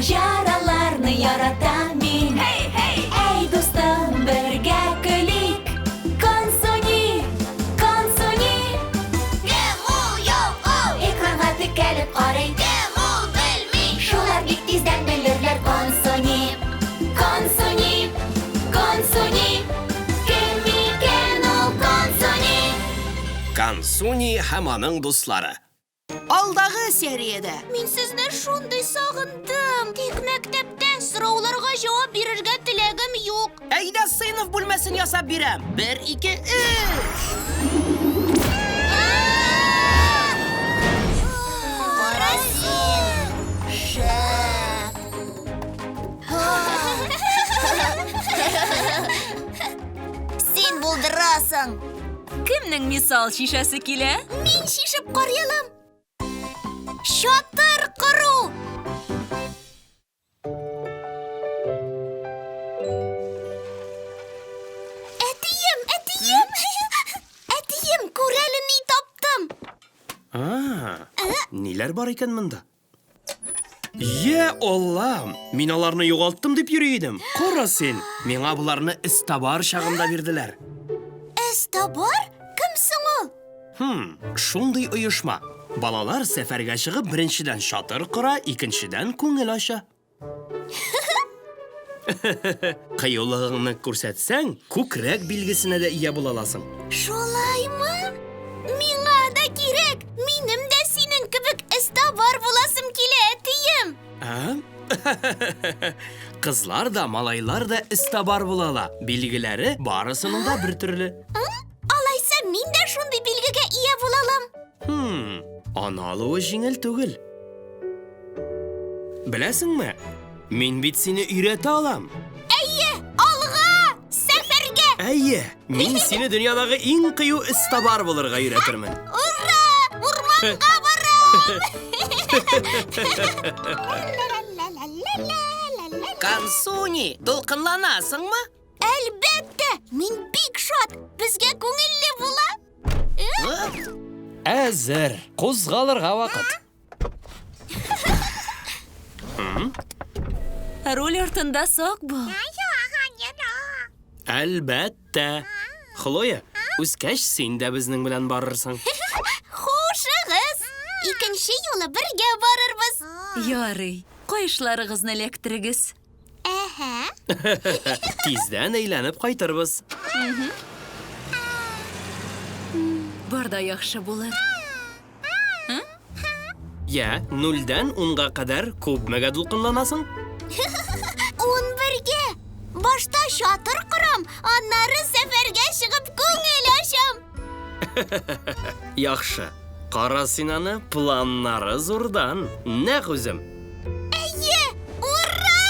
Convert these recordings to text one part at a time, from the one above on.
Маҗараларны яратам мин. Һей, һей! Әй, дустым, бергә көлик. Консуни, Консуни! Кем ул, юк ул? Экранга текәлеп карый. Кем ул, белми. Шулар бик тиздән белерләр Консуни. Консуни, Консуни. Кем икән ул Консуни? Консуни һәм аның дуслары. Алдагы сериядә. Мин сезне шундый сагындым. Тик мәктәптә сорауларга җавап бирергә теләгем юк. Әйдә сыйныф бүлмәсен ясап бирәм. Бер, ике, өч. Кара син! Шәп! Син булдырасың! Кемнең мисал чишәсе килә? Мин чишеп карый алам. Чатыр кору! Әтием, әтием! Әтием, күр әле ни таптым! А, ниләр бар икән монда? Йә Аллам, мин аларны югалттым дип йөри идем. Кара син, миңа боларны эстабар чагында бирделәр. Эстабар? Кем соң ул? Хм, шундый оешма. Балалар сәфәргә чыгып, беренчедән чатыр кора, икенчедән күңел ача. Кыюлыгыңны күрсәтсәң, күкрәк билгесенә дә ия була аласың. Шулаймы? Миңа да кирәк! Минем дә синең кебек эстабар буласым килә, әтием! Ә? Кызлар да, малайлар да эстабар була ала. Билгеләре барысының да бер төрле. Алайса мин дә шундый билгегә ия була алам. Хм, аны алуы җиңел түгел. Беләсеңме, мин бит сине өйрәтә алам. Әйе, алга! Сәфәргә! Әйе, мин сине дөньядагы иң кыю эстабар булырга өйрәтермен. Ура! Урманга барам! Консуни, дулкынланасыңмы? Әлбәттә, мин бик шат. Безгә күңелле була. Әзер, кузгалырга вакыт. Руль артында сак бул. Әлбәттә. Хлоя, үскәч син дә безнең белән барырсың. Хушыгыз! Икенче юлы бергә барырбыз. Ярый, каешларыгызны эләктерегез. Әһә. Тиздән әйләнеп кайтырбыз. Бар да яхшы булыр. Я, нульдән унга кадәр күпмегә дулкынланасың? 11-гә. Башта чатыр корам, аннары сәфәргә чыгып күңел ачам. Яхшы. Кара син аны, планнары зурдан. Нәкъ үзем. Әйе! Ура!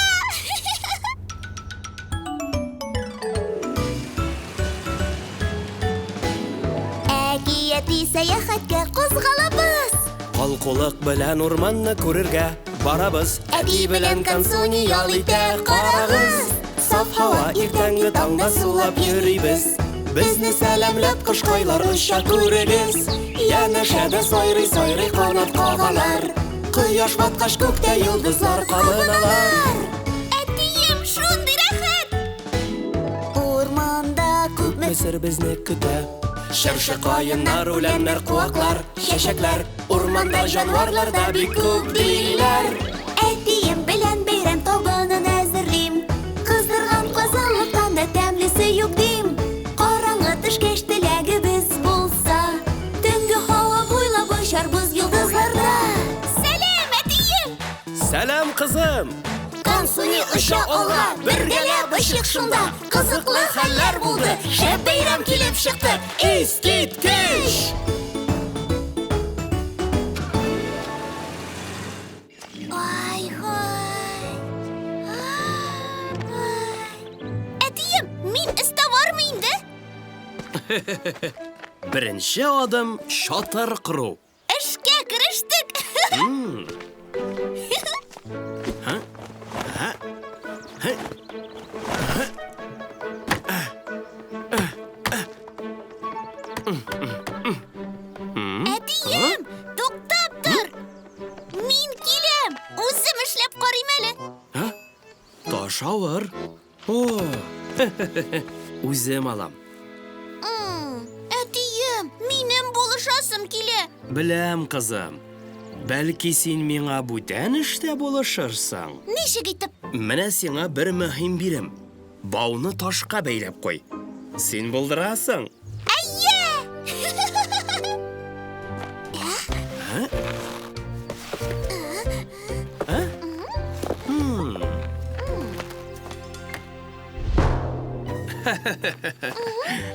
Әкияти сәяхәткә кузгалабыз. Калкулык белән урманны күрергә барабыз. Әти белән Консуни ял итә, карагыз. Саф һава иртәнге таңда сулап йөрибез. Безне сәламләп кошкайлар оча күрегез. Янәшәдә сайрый-сайрый канат кагалар. Кояш баткач күктә йолдызлар кабыналар. Әтием, шундый рәхәт! Урманда күпме Сер безне көтә. Чыршы каеннар, үләннәр, куаклар, чәчәкләр. Урманда җанварлар да бик күп диләр. Әтием белән бәйрәм табынын әзерлим. Кыздырган казылыктан да тәмлесе юк дим. Караңгы төшкәч теләгебез булса, төнге һава буйлап очарбыз йолдызларда. Сәлам, әтием! Сәлам, кызым! Консуни оча алга, бергәләп очыйк шунда. Кызыклы хәлләр булды, шәп бәйрәм килеп чыкты. Искиткеч! Ай-һай! Әтием, мин эстә бармы инде? Беренче адым чатыр кору. Эшкә керештек. Һа? Һа? Һе? Әтием, туктап тор. Мин киләм. Үзем эшләп карыйм әле. Таш авыр. О, үзем алам. Әтием, минем булышасым килә. Беләм, кызым. Бәлки син миңа бүтән эштә булышырсың? Ничек итеп? Менә сиңа бер мөһим бирем. Бауны ташка бәйләп куй. Син булдырасың. Әйе!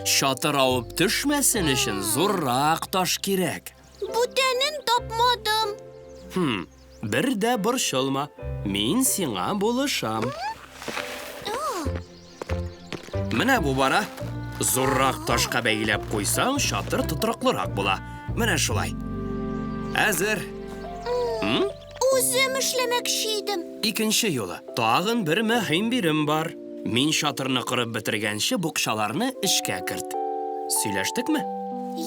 Чатыр авып төшмәсен өчен зуррак таш кирәк. Бүтәнен тапмадым. Хм, бер дә борчылма. Мин сиңа булышам. Менә бу бара. Зуррак ташка бәйләп куйсаң, чатыр тотрыклырак була. Менә шулай. Әзер. Үзем эшләмәкче идем. Икенче юлы. Тагын бер мөһим бирем бар. Мин чатырны корып бетергәнче букчаларны эчкә керт. Сөйләштекме?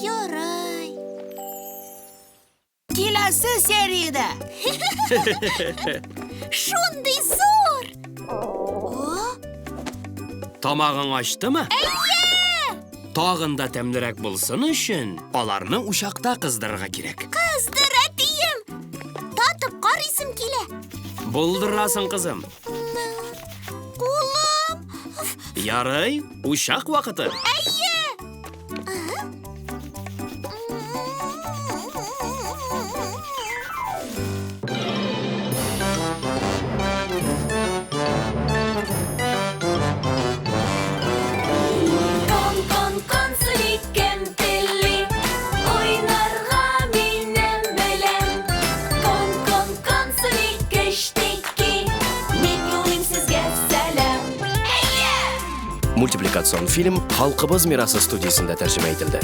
Ярый. Киләсе сериядә. Шундый зур! О, Тамагың ачтымы? Әйе! Тагын да тәмлерәк булсын өчен, аларны учакта кыздырырга кирәк. Кыздыр, әтием! Татып карыйсым килә. Булдырасың, кызым. Кулым! Ярый, учак вакыты. Әйе! Кон, кон, консули, кем тели, Уйнарга минем белән. Кон, кон, консули, кечтеки, Мин юлыйм сезгә сәлам. Мультипликацион фильм Халкыбыз мирасы студиясендә тәрҗемә ителде.